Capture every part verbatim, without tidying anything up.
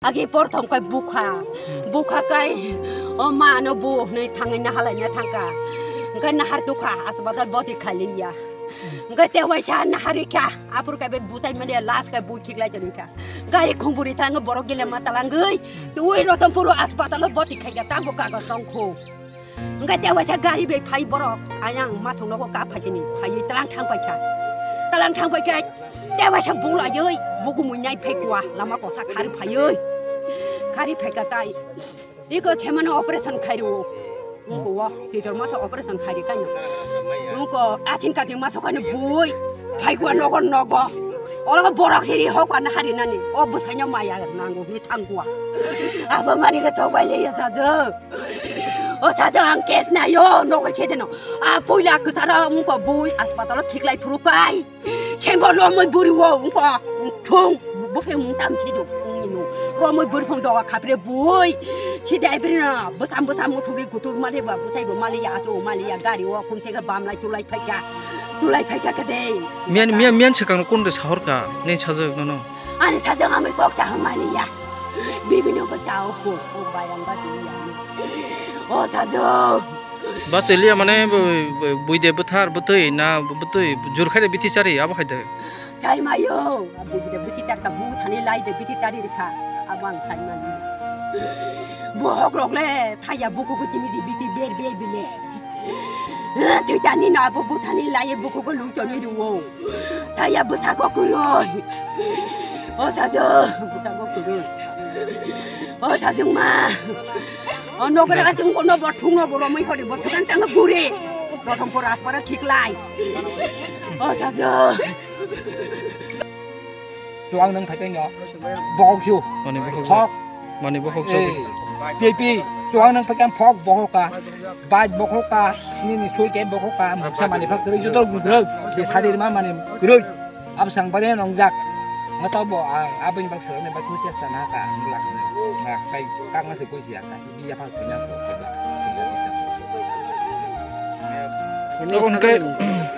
Agi porthom kai bukha. Bukha kai o ma ano bu hwnwi thangwi naharlaina thangkha. Hwnkhe nahar tukha asbatal boti khailiya. Hwnkhe te waisa naharikha aphuru kai bai buchai maliya last kai bui khiklai tongkha. Gari khungburi thangwi borok gile ma talangwi twi Rotonpuro asbatalo boti khaikha tamo kagoj tongkhu. Hwnkhe te waisa gari bai phai borok, ayang masuk nogo kap phaikhe ni phaiwi talang thang paikha. Talang thang paikhe te waisa bung laiwi bugumui nai phai kua lama kosa khari phaiwi. Khari phaikha tai iko semano operation khairu. Ungko wo chitor masa operation khairi kaino. Ungko asin kati masa kaino bui phai kua nogo nogo. Olo borok siri hokwa nahari nani. O busaino maya nango hi thang kua. Abo mani ke chobai le ya sajo. O sajo ang case nayo, nokol chedeno. A puila kwcharo wngkha bui aswpatalo khiklai phuru kai. Sembo romoi buri wo wngkha thung. Buphe mung tam chidu. Wngino. Romoi buri phung doga khapre bui. Sida ibrina bwsam bwsam muthuri gutur mali ba bwsai bo mali ya ajo mali ya gari wo khum thega bam lai tulai phaika. Tulai phaika kade. Mian, mian, mian swkang kun de sahor ka. Nen sajak nono. Ani sajak amai kok sa mali ya. Bibino ko chao ko, ko bayang ba tu ya. O sajak. Ba cheliya mane bu-, bu-, buide buthar butui na butui jur khaide bithi chari abo khaide. Sai mayo, buide bithi char ka bu thani lai de bithi chari rikha. Abo ang sai mayo. Bohok rok le thaya buku ko chimi ji bithi ber ber bile. Thwitani no abo buthani lai buku ko lu choni ruo. Thaya bwsako kwrwi. O sajak, bwsako kwrwi. O sajak ma. O nokra achung kono bo thungno bo romoi hori bo swkang tang bure. Prothom por aspara thik lai. O sajak. Chuang nang phaiteng no. Bok ju. Mani bokhok. Hok. Mani bokhok sok. Pi pi. Chuang nang phaiteng phok bokhok ka. Baj bokhok ka, nini sul ke bokhok ka, muksa mani phak kwrwi joto gwdrwk, je sadir ma mani kwrwi. Absang bare nongjak. Ngato bo ang aboni bak sirokni bak khusi asta na ka, ang lak na. Na kai kak na se khusi ya ka, ibi ya phak thina so ke ba. Abo hwnkhai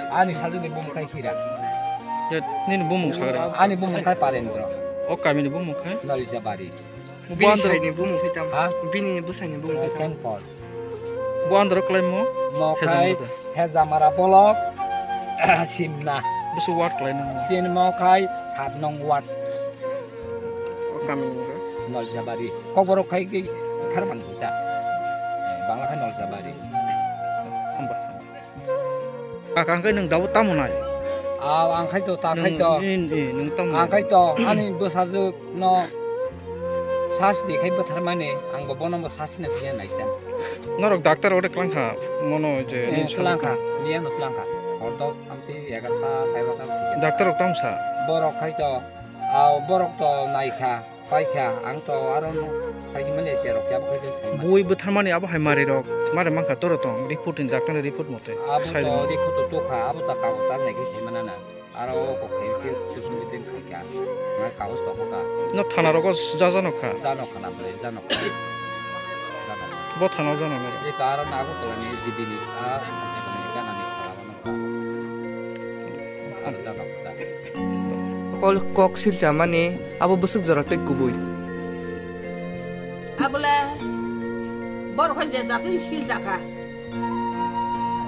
ani sajwkni bumung khai hira. Ya, nini bumung sagra. Ani bumung khai Parendra. O kamini bumung khai? Nalisabari. Bini saini bumung khai tam? Ha? Bini bwsaini bumung khai tam? Saint Paul. Bo andro khlaimo? Mo khai Hezamara da. Hezamara bolok, Simna. Busu ward khlaino mo? Chini mo khai sat nong ward. O kami ni ro? Noljabari. Kokborok khai ki thar man kuta. Bangla khai Noljabari. Hamba. Kaka, ang khe nwng dabo tamo nai? Aw, ang khai to, ta khai to. Nwng, nwng tamo nai? Ang khai to, ani bwsajwk no sas di khai bwtharmani, ang bo bono bo sas na phiya nai ta. Norok doctor ore twlang kha, mono je, eh, ni twlang kha, sajwk. Miya no twlang kha. Hor dos, amtwi egarta, sai barta. Doctor rok tamo sa? Borok khai to, aw, borok to nai kha. Paikha, ang to aro no saisi mali se rok ya, bo khai sai mali. Bui bwtharmani abo hai mari rok, mari mankha toro tong, report ni doctor ni report mote. Abo sai to mano. Report to tokha, abo to kagoj ta nai khe sai mana na. Aro kok khai khe susung khe tin khai kha. Ngai kagoj to kha. No thana rogo jajano kha. Jano kha na ble, jano kha. Jano kha. Bo thana jano kha. Eka aro na Agartala ni G B ni sa, kana ni kha. Kol kok silchamani abo bwswk jora tei kubui. Abole borok hai je jatwi silchakha.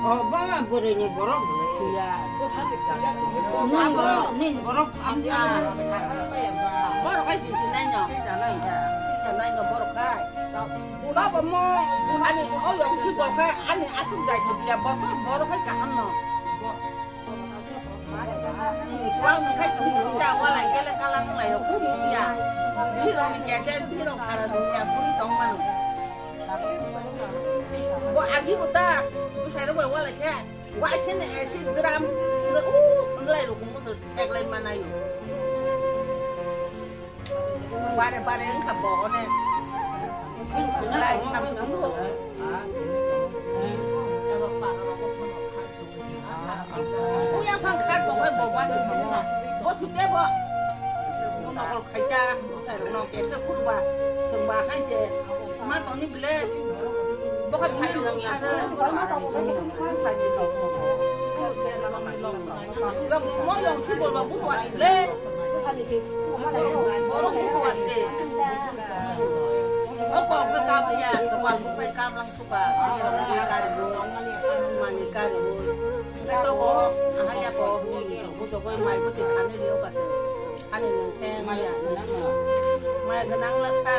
O baba bwrwi ni borok bwlai siya. Nini borok, nini borok amya. Borok hai jinti nai no. Silcha nai no borok hai. Baba mo ani o yong si borok hai ani asuk jai ko biya boto borok hai kaham no. Chuang nung khai tong tong ja, walai gele kalang lai rok kunu ya. Bhirok ni kya kya, bhirok sara dunia buri tong mano. Bo agi bo ta, bo sai rok bai walai khe. Wa khe ne acid gram, sundar, uh, sundar ai rok mo so theklai manayo. Bare bare wngkha bo hone. Lai tham kudu. Buya phang khat bo hoi bo ba. Bo sute bo. Bo nokol khaita, bo sai rok no kephe kurba. Chwng ba hai je. Ma toni ble. Bo khai phai rok ya. Yo mo yo si bo ba bu wa ble. Bo ro bu wa ble. Kok be kam ya, kepal bukai kam lang suka, ni rong ni kari bu, mani kari bu. Ngai to ko, ahaya ko, bu to ko mai bu ti khani rio ka te. Ani nang teng ya. Mai ganang lak ta.